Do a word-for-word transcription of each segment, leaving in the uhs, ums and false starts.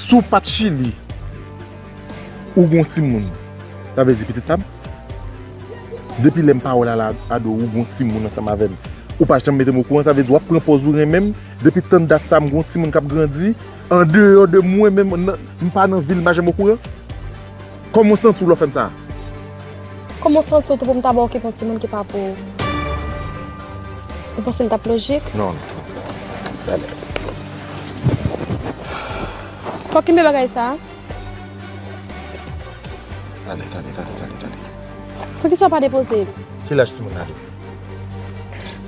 Si w pa t Chili, ou gon timoun, sa vle di pitit pa m? Depi lè m pa wè l a la, Ado, ou gon timoun ansanm avè l. Ou pa janm mete m okouran, sa vle di w ap pran pòz ou renmen m. Depi tann dat sa, m gon timoun k ap grandi andeyò de mwen menm, nan, m pa nan vi l, m pa janm okouran. Kòman w santi w lè w fè m sa? Kòman w santi w tou pou m ta ba w okipe yon timoun ki pa pou ou? Ou panse l t ap lojik? Non, non. Tande. Fò w kenbe bagay sa a. Tande, tande, tande, tande, tande. Poukisa w pa depoze l? Ki laj timoun nan tou?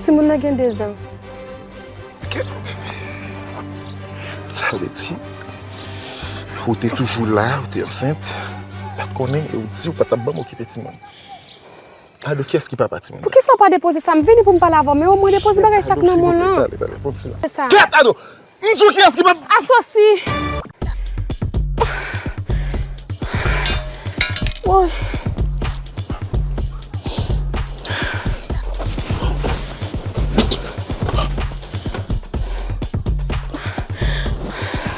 Timoun nan gen dezan. Sa vle di, ou te toujou la, ou te ansent, m pa t konnen, e ou di ou pa t ap ban m okipe timoun. Ado, kiyès ki papa timoun sa? Poukisa w pa depoze sa? M vini pou m pale avè w, men omwen depoze bagay sa k nan men w lan. Tande, tande, tande, fè m silans. Se sa. Kèt, Ado! M di w kiyès ki papa. Asosi! Woy.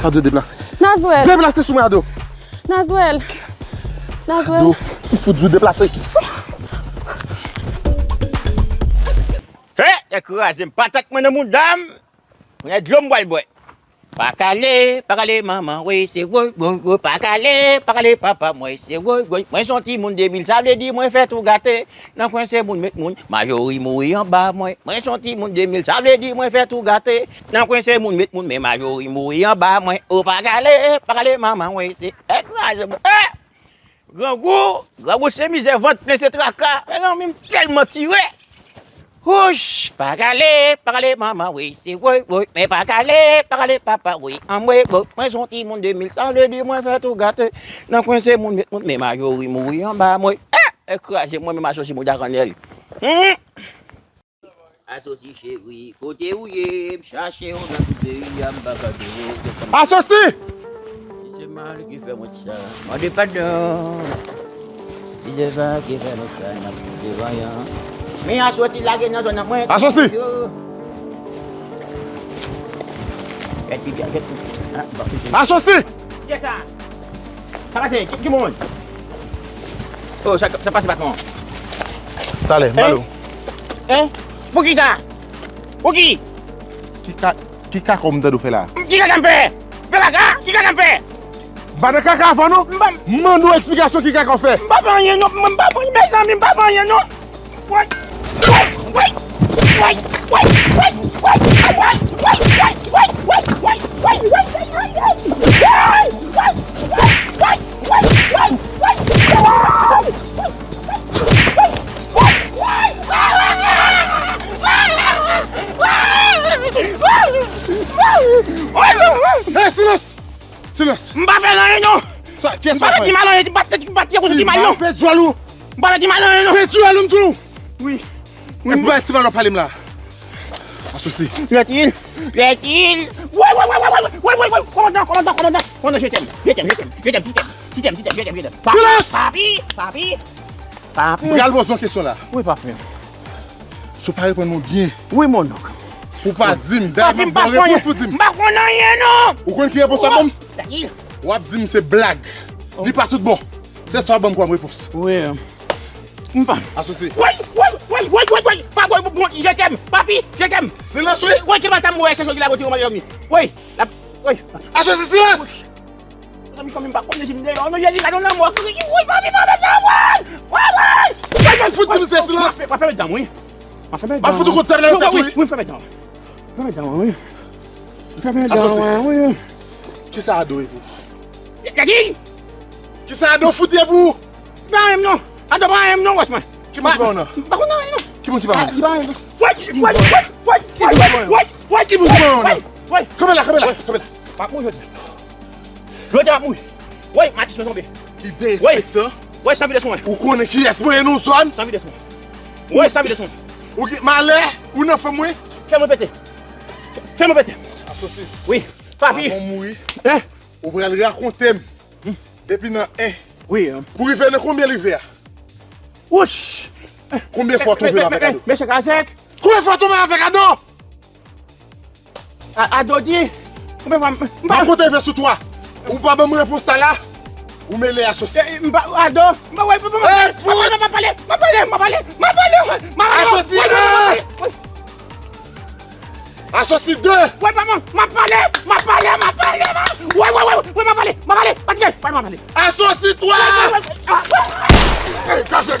Ado, deplase. Nazwèl. Deplase sou mwen, Ado. Nazwèl. Nazwèl. Ado, m fout di w deplase. He, tèt kraze m, patat mwen nan mouda m. Mwen dlo m pral bwè. Pa kale, pa kale manman, wi, se woy, woy, woy. Pa kale, pa kale papa, mwen, se woy, woy. Mwen se yon timoun de mil, sa vle di mwen fè tou gate. Nan kwen se moun met moun, majori mouri anba mwen. Mwen se yon timoun de mil, sa vle di mwen fè tou gate. Nan kwen se moun met moun, men majori mouri anba mwen. O pa kale, pa kale manman, wi, se, e kraze mwen. Eh! Grangou, grangou se mizè, vant plen se traka. Mezanmi, m tèlman tire. Wouch, pa kale, pa kale manman, wi, se woy, woy. Men pa kale, pa kale papa, wi, anmwe, woy. Mwen se yon timoun de mil, sa vle di mwen fè tou gate. Nan kwen se moun met moun, men majori mouri anba mwen. Eh, e kraze mwen, men mache si mouda kannèl. Hmm. Asosi cheri, kote ou ye? M chache w nan tout peyi a, m pa ka jwenn ou. Asosi! Si se mal ki fè mwen sa, mande padon. Si se sa ki fè nou sa, n ap koute vanyan. Men Asosi lage nan zòn nan mwen. Asosi! Gèt, gèt, gèt. Ah, m pa fouti. Asosi! Kiyès sa? Sa pase? Ki, ki moun? Oh, sa, sa pase patwon. Talè, m pale w. Hein? Hein? Pou ki sa? Pou ki? Ki ka, ki kaka w m tande w fè la? Ki kaka m fè? Fè kaka? Ki kaka m fè? M pa nan kaka avan non. M pa, m mande w eksplikasyon ki kaka w fè. M pa fè anyen non. M pa fè anyen, mezanmi, m pa fè anyen non. Hey, silans! Silans! M pa fè l anyen non! Sa, kiyès w ap fè? M pa fè Timal anyen, m pa fè, m pa fè Timal non! Si m pa fè djòl ou! M pa fè Timal anyen non! Fè djòl ou m di w! Wi. Wi. Epi bay Timal w ap pale m la. Asosi. Jètil! Jètil! Woy, woy, woy! Kòmandan, kòmandan, kòmandan! Kòmandan, je t'aime, je t'aime, je t'aime, je t'aime, je t'aime, je t'aime, je t'aime, je t'aime. Silans! Papi, papi, papi! M pral poze w kesyon la. Wi, papi. Si w pa reponn mwen byen. Wi, mon oncle. Ou pa di m, dayè m ap ba w repons pou di m. M pa konn anyen non. Ou konn ki repons w ap ban m? W ap di m se blag. Li pa tout bon. Se sa w ap ban m kòm repons. Wi. M pa. Asosi. Woy, woy, woy, woy, woy, woy. Pa woy, bon, je t'aime. Papi, je t'aime. Silans wi. Woy, ki matam woy, se jodi la, woy, woy, woy. Woy, la, woy. Asosi, silans. Mezanmi, fanmi m pa konnen si m deyò non, Jezi, gade yon lanmò. Woy, papi, pa met dan mwen. Woy, woy. Ou pa fout di m se silans. M ap fèmen dan m wi. M ap fèmen dan m. M ap fout ou kout zam nan tèt ou wi. Wi, m fèmen dan m. M fèmen dan m wi. M fèmen dan m wi. Kisa Ado ye pou ou? Jezi! Kisa Ado fout ye pou ou? Pa anyen non. Ado pa anyen non, wè mwen. Ki moun ki pa anyen non? M pa konn anyen non. Ki moun ki pa anyen? Li pa anyen non. Woy, woy, woy, woy, woy, woy, woy, woy. Ki moun ki pa anyen non? Kanpe la, kanpe la, kanpe la. M ap mouri jodi a. Jodi a m ap mouri. Woy, Matis mwen tonbe. Ki derespektan. Woy, san vide sou mwen. Ou konnen kiyès mwen ye nan zòn? San vide sou mwen. Woy, san vide sou mwen. Ou gen malè, ou nan fanm mwen. Fè mwen pete. Fè mwen pete. Asosi. Wi. Papi. Avan w mouri, hein? Ou pral rakonte m. Depi nan en. Wi. Pou rive nan konbyen rive a? Wouch. Konbyen fwa w twonpe m avèk Ado? Mesye Kazèk. Konbyen fwa w twonpe m avèk Ado? A, Ado di. Konbyen fwa m, m pa. M ap konte rive sou twa. Ou pa ban m repons la la. Ou mele asosi. Eh, m pa, Ado, m pa, wè, m pa, m pa, Eh, fout! M pa pale, m pa pale, m pa pale, m pa pale, m pa pale. Asosi Wè, wè, un! Wè, Asosi de! wè, pa, m pa pale, m pa pale, m pa pale, m pa, wè, wè, wè, wè, m pa pale, m pa pale, pa kite, wè, m pa pale. Asosi twa! Wè, wè, wè, ah, Hey, Kafèk,